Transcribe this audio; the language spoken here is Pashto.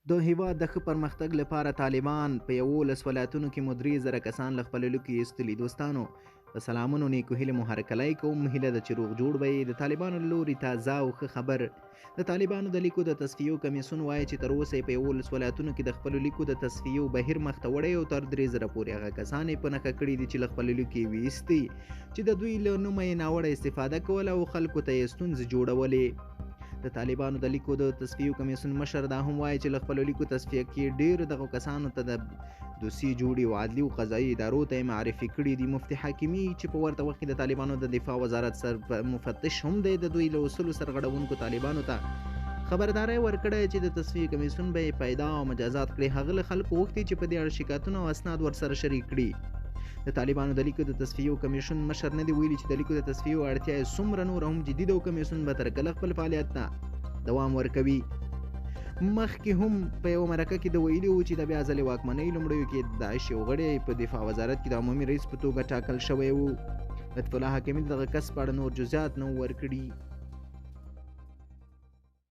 د هیواد د ښه پرمختګ لپاره طالبان په 11 ولایتونو کې مو 3000 کسان له خپلو لیکو ایستلي. دوستانو، په سلامونو نیکو هیلې مو هرکلی کوم. هیله ده چې روغ جوړ به یې. د طالبانو له لوري تازه او ښه خبر. د طالبانو د لیکو د تصفیو کمیسیون وایي چې تر اوسه یې په 11 ولایتونو کې د خپلو لیکو د تصفیو بهیر مخته وړی او تر 3000 پورې هغه کسان یې په نښه کړي دي چې له خپلو لیکو یې ویستي چې د دوی له نومه یې ناوړه استفاده کوله او خلکو ته یې ستونزې جوړولې. د طالبانو د لیکو د تصفیو کمیسیون مشر دا هم وایي چې له خپلو لیکو تصفیه کې ډېرو دغو کسانو ته د دوسیې جوړې او عدلي او قضایي ادارو ته یې معرفي کړي دي. مفتي حاکمي چې په ورته وخت کې د طالبانو د دفاع وزارت سر مفتش هم دی، د دوی له اصولو سرغړونکو طالبانو ته خبرداری ورکړی چې د تصفیې کمیسیون به یې پیدا او مجازات کړي. هغه له خلکو غوښتي چې په دې اړه شکایتونه او اسناد ورسره شریک کړي. د طالبانو د لیکو د تصفیو کمیسیون مشر نه دی ویلي چې د لیکو د تصفیو اړتیا یې څومره نوره هم جدي ده او کمیسیون به تر کله خپل فعالیت ته دوام ورکوي. مخکې هم په یوه مرکه کې د ویلي وو چې د بیا ځلې واکمنۍ لومړیو کې د داعش یو غړی په دفاع وزارت کې د عمومي رئیس په توګه ټاکل شوی و. لطف الله حاکمي دغه کس په اړه نور جزئیات نه ورکړي.